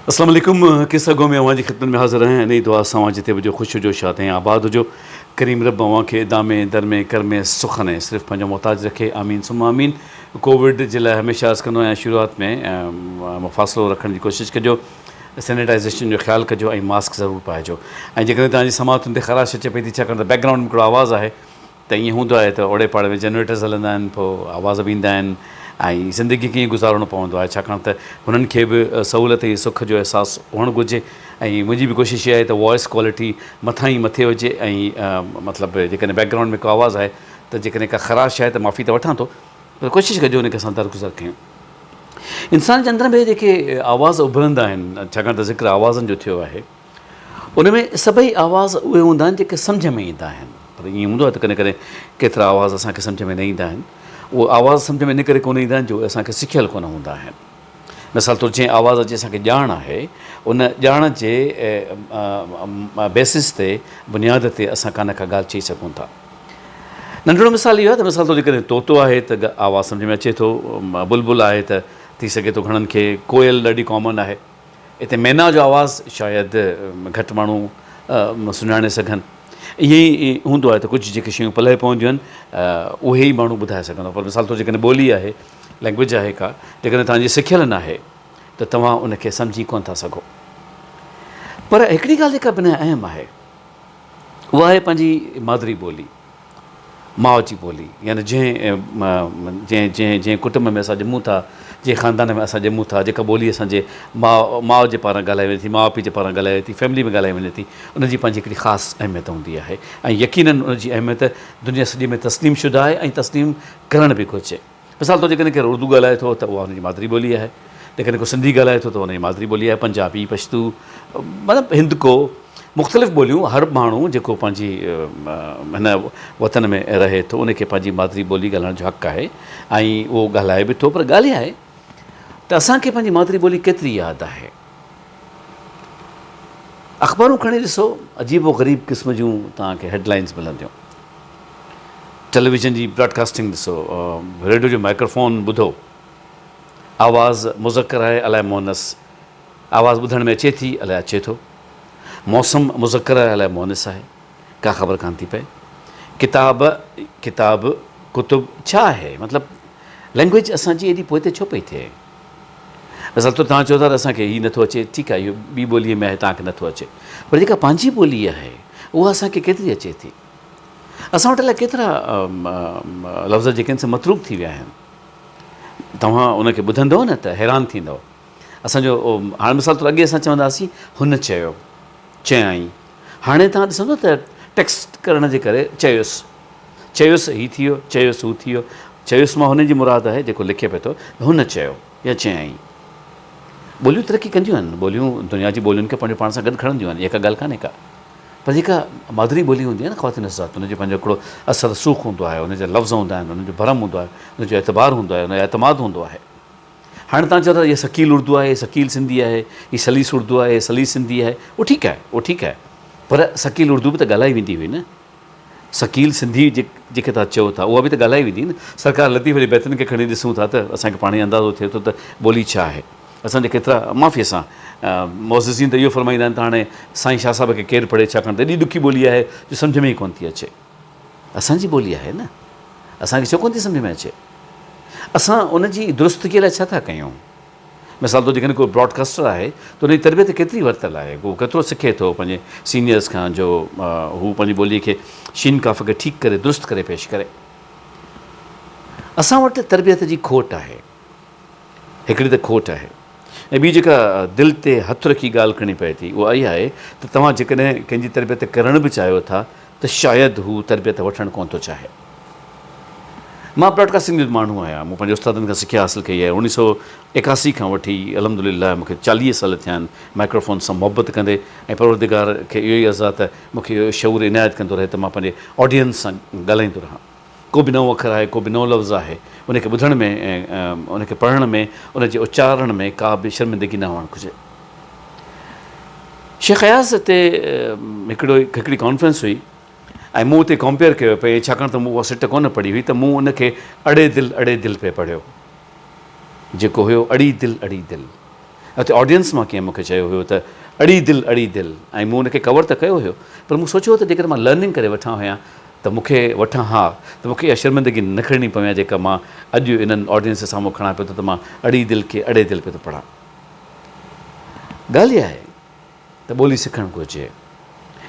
اسلام عليڪم قصه گو ۾ اوهان جي خدمت ۾ حاضر آهيان انهي دعا سان اوهان جتي به هجو خوش هجو شاد ۽ آباد هجو ڪريم رب اوهان کي ادا ۾ در ۾ ڪر ۾ سخن ۽ صرف پنهنجو محتاج رکي آمين ثم آمين ڪووڊ جي لاء هميشه عرض ڪندو آهيان شروعات ۾ مفاصلو رکڻ جي ڪوشش ڪجو سينيٽائزيشن جو خيال ڪجو ۽ ماسڪ ضرور پائجو ۽ جيڪڏهن توهان جي سماعتن تي خراش اچي پئي ٿي ڇاڪاڻ ته بيڪ گرائونڊ ۾ هڪڙو آواز آهي ته ائين هوندو آهي ته اوڙي پاڙي ۾ جنريٽرز هلندا آهن پوء آواز به ايندا آهن ۽ زندگي کي ائين گذارڻو پوندو آهي ڇاڪاڻ ته هنن کي به سهولت ۽ سک جو احساس هئڻ گهرجي ۽ منهنجي به ڪوشش اها آهي ته وائس ڪوالٽي مٿان ئي مٿي هجي ۽ مطلب جيڪڏهن بيڪ گرائونڊ ۾ ڪو آواز آهي ته جيڪڏهن ڪا خراش آهي ته معافي ته وٺان ٿو پر ڪوشش ڪجو ان کي اسان درگذر ڪيون. انسان جي اندر ۾ جيڪي آواز اڀرندا آهن ڇاڪاڻ ته ذڪر آوازن جو ٿيو آهي ان ۾ سڀئي آواز اهي هوندا آهن جيڪي سمجهه ۾ ايندا آهن پر ائين هوندو آهي ته ڪڏهن ڪڏهن ڪيترا آواز اسان کي سمجهه ۾ نه ايندا آهن اهي آواز سمجهه ۾ ان ڪري ڪونه ايندا آهن جو اهي اسان کي سکيل ڪونه هوندا آهن مثال طور جنهن آواز جي اسان کي ڄاڻ آهي ان ڄاڻ جي بيسس تي بنياد تي اسان ڪا نه ڪا ڳالهه چئي سگهون ٿا ننڍڙو مثال اهو آهي ته مثال طور جيڪڏهن طوطو آهي ته آواز سمجهه ۾ اچي ٿو بلبل آهي ته ٿي سگهي ٿو گهڻن کي ڪوئل ڏاڍي ڪامن آهي اتي مينا جو آواز شايد گهٽ ماڻهو سڃاڻي سگهن. ائين ئي هوندو آهي ته ڪجهه جيڪي شيون پلئه پونديون آهن اهي ئي ماڻهو ٻڌائي سگهندو پر مثال طور جيڪڏهن ٻولي آهي لينگويج آهي ڪا جيڪڏهن توهان جي سکيل ناهي ته توهان ان کي سمجهي ڪونه ٿا سگهو. پر هڪڙي ڳالهه جيڪا بنهه اهم آهي اها آهي پنهنجي مادري ٻولي. ماء جي ٻولي يعني جنهن جنهن جنهن جنهن ڪٽنب ۾ اسان ڄمون ٿا، جنهن خاندان ۾ اسان ڄمون ٿا، جيڪا ٻولي اسان جي ماء ماء جي پاران ڳالهائي وڃي ٿي، ماء پيء جي پاران ڳالهائي وڃي ٿي، فيملي ۾ ڳالهائي وڃي ٿي، ان جي پنهنجي هڪڙي خاص اهميت هوندي آهي ۽ يقينن ان جي اهميت دنيا سڄي ۾ تسليم شده آهي ۽ تسليم ڪرڻ به گهرجي. مثال طور جيڪڏهن ڪير اردو ڳالهائي ٿو ته اها هن جي مادري ٻولي آهي، جيڪڏهن ڪو سنڌي ڳالهائي ٿو ته ان جي مادري ٻولي آهي، پنجابي، پشتو، مطلب هندڪو، مختلف ٻوليون هر ماڻهو جيڪو پنهنجي هن وطن ۾ رهي ٿو ان کي پنهنجي مادري ٻولي ڳالهائڻ جو حق آهي ۽ اهو ڳالهائي به ٿو پر ڳالهه اها آهي ته اسان کي پنهنجي مادري ٻولي ڪيتري ياد آهي. اخبارون کڻي ڏسو عجيب و غريب قسم جون توهان کي هيڊلائنز ملنديون. ٽيليويزن جي براڊڪاسٽنگ ڏسو، ريڊيو جو مائڪروفون ٻڌو، آواز مذڪر آهي الائي مؤنث، آواز ٻڌڻ ۾ اچي ٿي الائي اچي ٿو، موسم مذڪر آهي الائي مؤنث آهي، ڪا خبر ڪانه ٿي پئي، ڪتاب، ڪتاب، ڪتب ڇا آهي؟ مطلب لينگويج اسان جي ايڏي پوئتي ڇو پئي ٿئي؟ مثال طور توهان چئو ٿا ته اسان کي هي نٿو اچي، ٺيڪ آهي اهو ٻي ٻوليء ۾ آهي توهان کي نٿو اچي، پر جيڪا پنهنجي ٻولي آهي اها اسان کي ڪيتري اچي ٿي؟ اسان وٽ الائي ڪيترا لفظ جيڪي آهن سي متروڪ ٿي ويا آهن. توهان ان کي ٻڌندؤ نه ته حيران ٿيندؤ. اسان جو هاڻي مثال طور اڳي اسان چوندا هئاسين هن چيو، چيائين. هاڻي توهان ڏسندو ته ٽيڪسٽ ڪرڻ جي ڪري چيس، چيس هي ٿي ويو، چيس هو ٿي ويو. چيس مان هن جي مراد آهي جيڪو لکي پئي ٿو هن چيو يا چيائين. ٻوليون ترقي ڪنديون آهن، ٻوليون دنيا جي ٻولين کي پنهنجو پاڻ سان گڏ کڻنديون آهن، اها ڪا ڳالهه ڪانهي ڪا. پر جيڪا مادري ٻولي هوندي آهي نه خواتين حضرات ان جو پنهنجو هڪڙو اثر رسوخ هوندو آهي، ان جا لفظ هوندا آهن، ان جو ڀرم هوندو آهي، ان جو اعتبار هوندو آهي، ان جو اعتماد هوندو آهي. هاڻي توهان چئو ٿا هي ثقيل اردو آهي، هي ثقيل سنڌي آهي، هي سليس اردو آهي، هي سليس سنڌي آهي، اهو ٺيڪ آهي، اهو ٺيڪ آهي پر ثقيل اردو به ته ڳالهائي ويندي هئي نه. ثقيل سنڌي جيڪي توهان چئو ٿا اها به ته ڳالهائي ويندي نه. سرڪار لطيف جي بيتن کي کڻي ڏسون ٿا ته اسان کي پاڻ ئي اندازو ٿئي ٿو ته ٻولي ڇا آهي. اسان جا ڪيترا معافيء سان معززين ته اهو فرمائيندا آهن ته هاڻي سائين شاهه صاحب کي ڪير پڙهي ڇاڪاڻ ته ايڏي ڏکي ٻولي آهي جو سمجهه ۾ ئي ڪونه ٿي اچي. اسان جي ٻولي آهي نه اسان کي ڇو ڪونه ٿي سمجهه ۾ اچي. اسان ان جي درستگيء لاء ڇا ٿا ڪيون؟ مثال طور جيڪڏهن ڪو براڊڪاسٽر آهي ته ان جي تربيت ڪيتري ورتل آهي، هو ڪيترو سکي ٿو پنهنجي سينيئرز کان جو هو پنهنجي ٻوليء کي شين ڪاف کي ٺيڪ ڪري درست ڪري پيش ڪري. اسان وٽ تربيت جي کوٽ آهي. هڪڙي ته کوٽ آهي ۽ ٻي جيڪا دل تي هٿ رکي ڳالهه ڪرڻي پئي ٿي اها اها آهي ته توهان جيڪڏهن ڪنهن جي تربيت ڪرڻ به چاهيو ٿا ته شايد هو تربيت وٺڻ ڪونه ٿو چاهي. مان براڊڪاسٽنگ جو ماڻهو آهيان، مون پنهنجي استادن کان سکيا حاصل ڪئي آهي. اوڻيهه سئو ايڪاسي کان وٺي الحمد لله مون کي چاليهه سال ٿيا آهن مائڪروفون سان محبت ڪندي ۽ پروردگار کي اهو ئي عرض آهي ته مون کي اهو شعور عنايت ڪندو رهي ته مان پنهنجي آڊينس سان ڳالهائيندو رهان. ڪو به نئون اکر آهي، ڪو به نئون لفظ آهي، ان کي ٻڌڻ ۾ ان کي پڙهڻ ۾ ان جي اچارڻ ۾ ڪا به شرمندگي نه هئڻ گهرجي. شيخ اياز تي هڪڙو هڪڙي ڪانفرنس هئي ۽ مون اتي ڪمپيئر ڪيو پئي ڇاڪاڻ ته مون اها سٽ ڪونه پڙهي هئي ته مون ان کي اڙي دل اڙي دل پئي پڙهيو جيڪو هيو اڙي دل اڙي دل. اتي آڊينس مان ڪنهن مون کي چيو هيو ته اڙي دل اڙي دل ۽ مون ان کي ڪور ته ڪيو هيو پر مون سوچيو هو ته جيڪڏهن مان لرننگ ڪري وٺان هيان ته مون کي وٺان ها ته مون کي اها شرمندگي نه کڻڻي پوي ها جيڪا مان اڄ انهن آڊينس جي سامهون کڻان پيو ٿو ته مان اڙي دل کي اڙي دل پيو ٿو پڙهان. ڳالهه اها آهي ته ٻولي سکڻ گهرجي.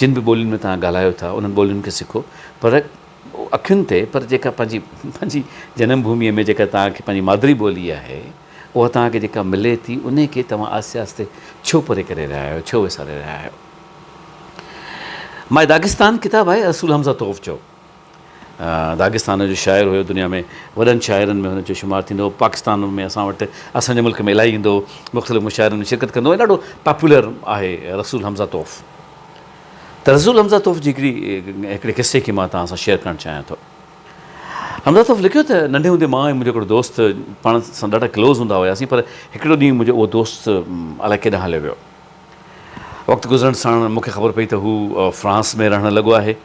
جن به ٻولين ۾ توهان ڳالهايو ٿا انهن ٻولين کي سکو پر اکين تي پر جيڪا پنهنجي پنهنجي جنم ڀوميء ۾ جيڪا توهان کي پنهنجي مادري ٻولي آهي اها توهان کي جيڪا ملي ٿي انهي کي توهان آهستي آهستي ڇو پري ڪري رهيا آهيو ڇو وساري رهيا آهيو. ماء داغستان ڪتاب آهي رسول حمزه توف جو. داغستان جو شاعر هيو دنيا ۾ وڏن شاعرن ۾ هن جو شمار ٿيندو هو پاڪستان ۾ اسان وٽ اسان جي ملڪ ۾ الاهي ايندو هو مختلف مشاعرن ۾ شرڪت ڪندو هو ڏاڍو پاپولر آهي رسول حمزه توف ته رسول حمزه توف جي هڪڙي هڪڙي قصي کي مان توهان سان شيئر ڪرڻ چاهيان ٿو حمزه توف لکيو ته ننڍي هوندي مان ۽ منهنجو هڪڙو دوست پاڻ سان ڏاڍا ڪلوز هوندا هياسين پر هڪڙو ڏينهن منهنجو اهو دوست الائي ڪيڏانهن هليو ويو وقت گذرڻ ساڻ مون کي خبر پئي ته هو فرانس ۾ رهڻ لڳو آهي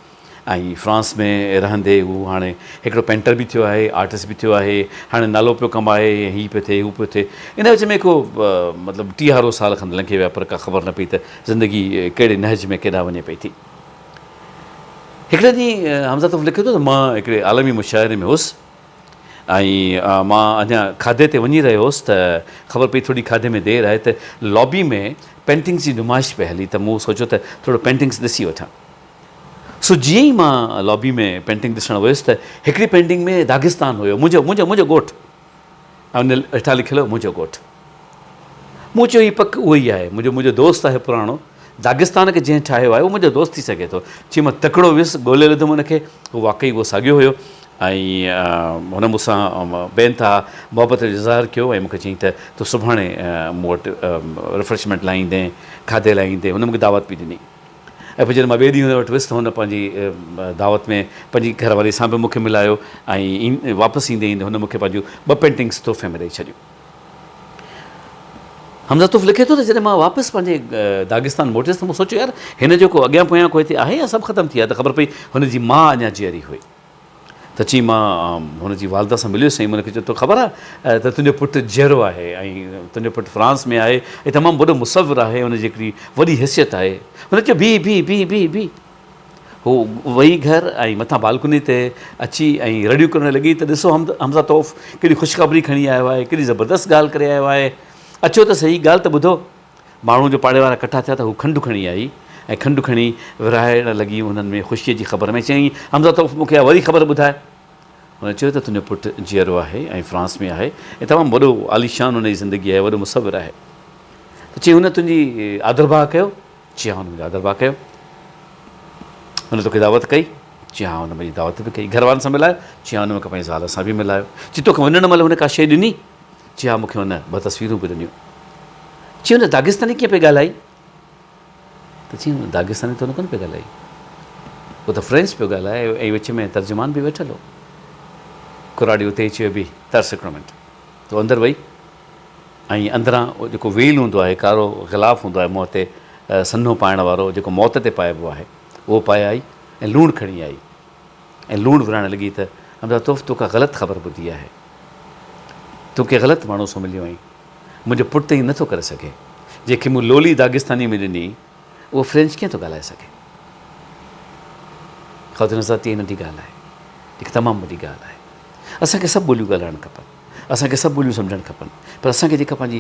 ۽ فرانس ۾ رهندي هو هاڻي هڪڙو پينٽر به ٿيو آهي، آرٽسٽ به ٿيو آهي، هاڻي نالو پيو ڪمائي ۽ هي پيو ٿئي هو پيو ٿئي. ان وچ ۾ ڪو مطلب ٽيهارو سال کن لنگهي ويا پر ڪا خبر نه پئي ته زندگي ڪهڙي نهج ۾ ڪيڏانهن وڃي پئي ٿي. هڪڙي ڏينهن حمزه توف لکي ٿو ته مان هڪڙي عالمي مشاعري ۾ هوس ۽ مان اڃا کاڌي تي وڃي رهيو هوس ته خبر پئي ٿوري کاڌي ۾ دير آهي ته لابي ۾ پينٽنگس جي نمائش پئي هلي ته مون سوچيو ته ٿورو پينٽنگس ڏسي وٺان. سو جيئن ئي مان لابي ۾ پينٽنگ ڏسڻ ويس ته هڪڙي پينٽنگ ۾ داغستان هيو، منهنجو منهنجو منهنجو ڳوٺ ۽ ان هيٺان لکيل هيو منهنجو ڳوٺ. مون چيو هي پڪ اهو ئي آهي، منهنجو منهنجو دوست آهي پراڻو، داغستان کي جنهن ٺاهيو آهي اهو منهنجو دوست ٿي سگهي ٿو. چي مان تڪڙو ويس ڳولي لڌم ان کي، هو واقعي اهو ساڳيو هيو ۽ هن مون سان بي انتها محبت جو اظهار ڪيو ۽ مون کي چيائين ته تون سڀاڻي مون وٽ ريفريشمينٽ لاء ايندين، کاڌي لاء ايندين، هن مون کي دعوت به ڏني. ۽ پوء جڏهن مان ٻئي ڏينهن هن وٽ ويس ته هن پنهنجي دعوت ۾ پنهنجي گهر واري سان به مون کي ملايو ۽ واپس ايندي ايندي هن مون کي پنهنجون ٻه پينٽنگس تحفي ۾ ڏئي ڇڏيون. حمزه توف لکي ٿو ته جڏهن مان واپس پنهنجي داغستان موٽيس ته مون سوچيو يار هن جو ڪو اڳيان پويان ڪو هتي آهي يا سڀ ختم ٿي ويا ته خبر پئي هن جي ماء اڃا جيئري هئي. ته چيائين مان هن جي والده سان مليس ۽ مون کي چيو توکي خبر آهي ته تنهنجو پٽ جيئرو آهي ۽ تنهنجو پٽ فرانس ۾ آهي ۽ تمام وڏو مصور آهي هن جي هڪڙي وڏي حيثيت آهي. هن چيو بيهه بيهه بيهه بيهه بيهه. هو وئي گهر ۽ مٿان بالڪني تي اچي ۽ رڙيون ڪرڻ لڳي ته ڏسو حمزه توف ڪيڏي خوشخبري کڻي آيو آهي ڪيڏي زبردست ڳالهه ڪري آيو آهي اچو ته سهي ڳالهه ته ٻڌو. ماڻهو جو پاڙي وارا ڪٺا ٿيا ته هوء کنڊ کڻي آئي ۽ کنڊ کڻي ورهائڻ لڳي انهن ۾ خوشيء جي خبر ۾ چيائين، حمزه توف مون کي اها وري خبر ٻڌاء. هن چيو ته تنهنجو پٽ جيئرو آهي ۽ فرانس ۾ آهي ۽ تمام وڏو عاليشان هن جي زندگي آهي، وڏو مصور آهي. ته چيائين هن تنهنجي آڌرڀاء ڪيو؟ چيائين ها هن منهنجو آڌرڀاء ڪيو. هن توکي دعوت ڪئي؟ چيائين ها هن منهنجي دعوت به ڪئي. گهر وارن سان ملايو؟ چيائين هن مون کي پنهنجي زال سان به ملايو. چي توکي وڃڻ مهل هن ڪا شيء ڏني؟ چي ها مون کي هن ٻه تصويرون به ڏنيون. چي هن داغستاني ڪيئن پئي ڳالهائي؟ ته چي هن داغستاني ته هن ڪونه پئي ڳالهائي. هو ته فرينچ پيو ڳالهائي ۽ وچ ۾ ترجمان به ويٺل هو. ڪراڙي اتي ئي چيو بيهه ترس هڪڙو منٽ. ته اندر وئي ۽ اندران جيڪو ويل هوندو آهي ڪارو غلاف هوندو آهي منهن تي سنهو پائڻ وارو جيڪو موت تي پائبو آهي اهو پائي آئي ۽ لوڻ کڻي آئي. ۽ لوڻ ورهائڻ لڳي ته حمزه توف تو ڪا غلط خبر ٻڌي آهي. تون ڪنهن غلط ماڻهو سان مليو آهين. منهنجو پٽ ته ائين نه ٿو ڪري سگهي. جنهن کي مون لولي داغستاني ۾ ڏني، اهو فرينچ ڪيئن ٿو ڳالهائي سگهي؟ خواتين حضرات اها ننڍي ڳالهه آهي. هڪ تمام وڏي ڳالهه آهي. اسان کي سڀ ٻوليون ڳالهائڻ کپن. اسان کي سڀ ٻوليون سمجهڻ کپن. پر اسان کي جيڪا پنهنجي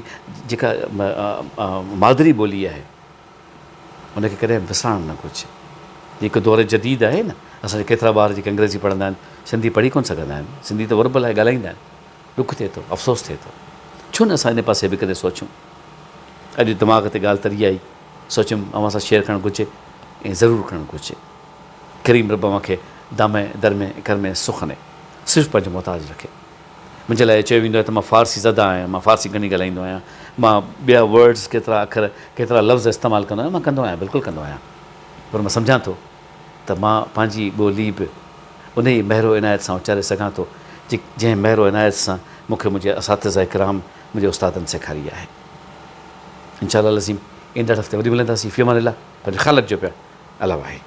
جيڪا مادري ٻولي آهي، ان کي ڪڏهن به وسارڻ نه گهرجي. جيڪو دور جديد آهي نه، اسان جا ڪيترا ٻار جيڪي انگريزي پڙهندا آهن، سنڌي پڙهي ڪونه سگهندا آهن. سنڌي ته وربل آهي، ڳالهائيندا آهن. ڏک ٿئي ٿو، افسوس ٿئي ٿو. ڇو نه اسان ان پاسي به ڪڏهن سوچيون. اڄ دماغ تي ڳالهه تري آئي، سوچيم اوهان سان شيئر ڪرڻ گهرجي ۽ ضرور ڪرڻ گهرجي. ڪريم رب اوهان کي دامه درمه ڪرمه سخنه صرف پنهنجو محتاج رکي. منهنجي لاء چيو ويندو آهي ته مان فارسي زده آهيان، مان فارسي گهڻي ڳالهائيندو آهيان، مان ٻيا ورڊز ڪيترا اکر ڪيترا لفظ استعمال ڪندو آهيان، مان ڪندو آهيان بلڪل ڪندو آهيان پر مان سمجهان ٿو ته مان پنهنجي ٻولي به انهيء مهر و عنايت سان اچاري سگهان ٿو جنهن مهر و عنايت سان مون کي منهنجي اساتذه ڪرام منهنجي استادن سيکاري آهي. انشاء الله العظيم ايندڙ هفتي وري ملنداسين في امان الله پنهنجو خيال رکجو پيا الله واهي.